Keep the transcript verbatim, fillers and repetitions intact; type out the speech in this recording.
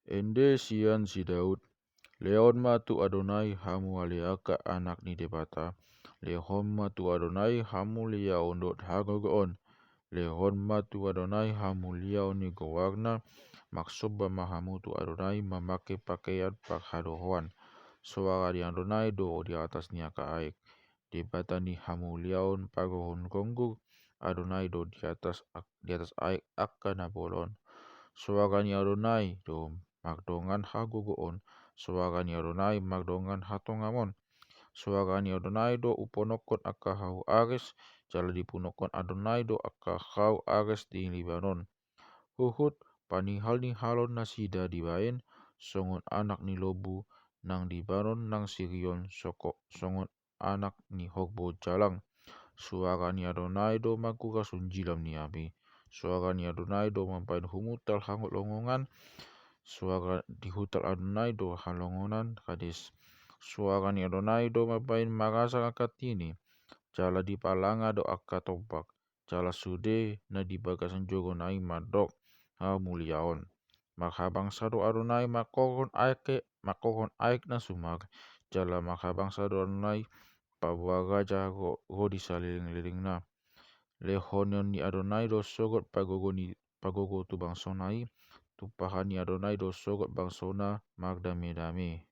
Ende sian si Daud. Lehon ma tu Adonai hamu ale angka anak ni Debata. Lehon ma tu Adonai hamuliaon dohot hagogoon. Lehon ma tu Adonai hamuliaon ni goarna. Marsomba ma hamu tu Adonai mamangke pakeian parhadohoan. Soara ni Adonai do di atas ni angka aek. Debata ni hamuliaon pagohon gonggur. Adonai do di atas, di atas aek angka na bolon. Soara ni Adonai do mardongan hagogoon. Soara ni Adonai mardongan hatongamon. Soara ni Adonai do uponokkon angka hau Ares. Jala dipunokkon Adonai do angka hau Ares di Libanon. Huhut panihal-nihalon nasida dibaen, songon anak ni lombu nang dibanon nang sirion, songon anak ni horbo jalang. Soara ni Adonai do manghurashon jilam ni api. Soara ni Adonai do mambaen humutal halongongan. Soara di hutal Adonai do halongonan Kades. Soara ni Adonai do mambaen marasar angka tini. Jala dipalanga do angka tombak. Jala sude na di bagasan joro nai mandok hamuliaon. Marhabangsa do Adonai mangkorhon aek, mangkorhon aek na sumar. Jala marhabangsa do Adonai paboa raja ro, ro di salelenglelengna. Lehonon ni Adonai do sogot pagogo ni, pagogo tu bangsona i. Tumpahan ni Adonai do sogot bangsona mardamedame.